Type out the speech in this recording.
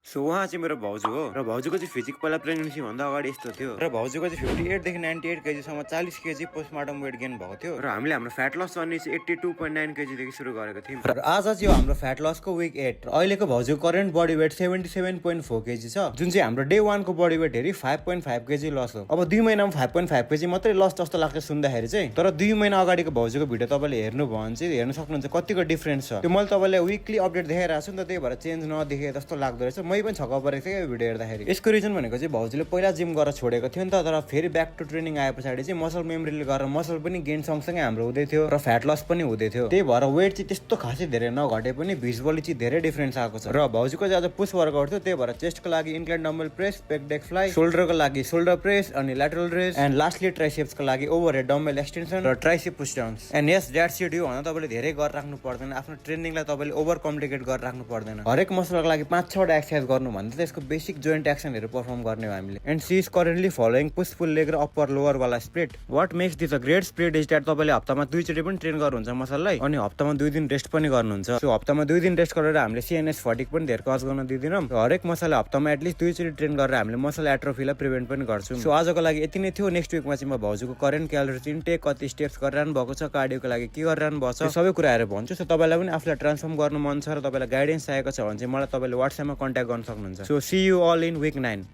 So उहाँ चाहिँ मेरो भाउजू हो र भाउजूको चाहिँ फिजिक पहिला प्रेग्नेन्सी भन्दा अगाडि यस्तो थियो र भाउजूको चाहिँ 58 देखि 98 केजीसम्म 40 केजी पोस्टमार्टम वेट गेन भएको थियो र हामीले हाम्रो फ्याट लस जर्नी चाहिँ 82.9 केजीदेखि सुरु गरेको थियौँ र आज चाहिँ हाम्रो फ्याट लसको विक 8 र अहिलेको भाउजूको करेन्ट बडी वेट 77.4 केजी छ जुन चाहिँ हाम्रो डे 1 को बडी वेट हेरी 5.5 केजी लस हो। अब 2 महिनामा 5.5 केजी मात्रै लस जस्तो लाग्छ सुन्दाखेरि चाहिँ, तर 2 महिना अगाडिको भाउजूको भिडियो तपाईँले हेर्नु भयो भने चाहिँ हेर्न सक्नुहुन्छ कतिको डिफरेन्स छ। त्यो मैले तपाईँलाई विकली अपडेट देखाइरहेको छु नि त, त्यही भएर चेन्ज नदेखे जस्तो लाग्दो रहेछ। मै पनि छक्क परेको थिएँ यो भिडियो हेर्दाखेरि। यसको रिजन भनेको चाहिँ भाउजूले पहिला जिम गरेर छोडेको थियो नि त, तर फेरि ब्याक टु ट्रेनिङ आए पछाडि चाहिँ मसल मेमोरीले गरेर मसल पनि गेन सँगसँगै हाम्रो हुँदै थियो र फ्याट लस पनि हुँदै थियो। त्यही भएर वेट चाहिँ त्यस्तो खासै धेरै नघटे पनि भिजुअली चाहिँ धेरै डिफरेन्स आएको छ। र भाउजूको चाहिँ आज पुश वर्कआउट थियो, त्यही भएर चेस्टको लागि incline dumbbell press, pec deck fly, शोल्डरको लागि शोल्डर प्रेस अनि ल्याटरल रेस एन्ड लास्टली ट्राइसेप्सको लागि ओभरहेड डम्बल एक्सटेन्सन र tricep push downs. And yes that's it. यो भन्दा तपाईँले धेरै गरेर राख्नु पर्दैन, आफ्नो ट्रेनिङलाई तपाईँले ओभर कम्प्लिकेट गरेर राख्नु पर्दैन। हरेक मसलको लागि 5-6 वटा एक्सर्साइज गर्नु भन्दा त्यसको बेसिक जोइन्ट एक्सनहरू पर्फर्म गर्ने हो हामीले। And she is currently following push pull leg र अप्पर लोवर वाला split. What makes this a great split is that तपाईँले हप्तामा 2 चोटि पनि ट्रेन गर्नुहुन्छ मसललाई अनि हप्तामा 2 दिन रेस्ट पनि गर्नुहुन्छ। सो हप्तामा 2 दिन रेस्ट गरेर हामीले सिएनएस फटिक पनि धेरै कज गर्न दिँदैनौँ र हरेक मसललाई हप्तामा एटलिस्ट 2 चोटि ट्रेन गरेर हामीले मसल एट्रोफीलाई प्रिभेन्ट पनि गर्छौँ। सो आजको लागि यति नै थियो। नेक्स्ट विकमा चाहिँ म भाउजूको करेन्ट क्यालोरिज इन्टेक, कति स्टेप्स गरिरहनु भएको छ, कार्डियोको लागि के गरिरहनु भएको छ, सबै कुराहरू भन्छु। सो तपाईँलाई पनि आफूलाई ट्रान्सफर्म गर्नु मन छ र तपाईँलाई गाइडेन्स चाहिएको छ भने चाहिँ मलाई तपाईँले व्हाट्सएपमा कन्ट्याक्ट गर्न सक्नुहुन्छ। So see you all in week 9।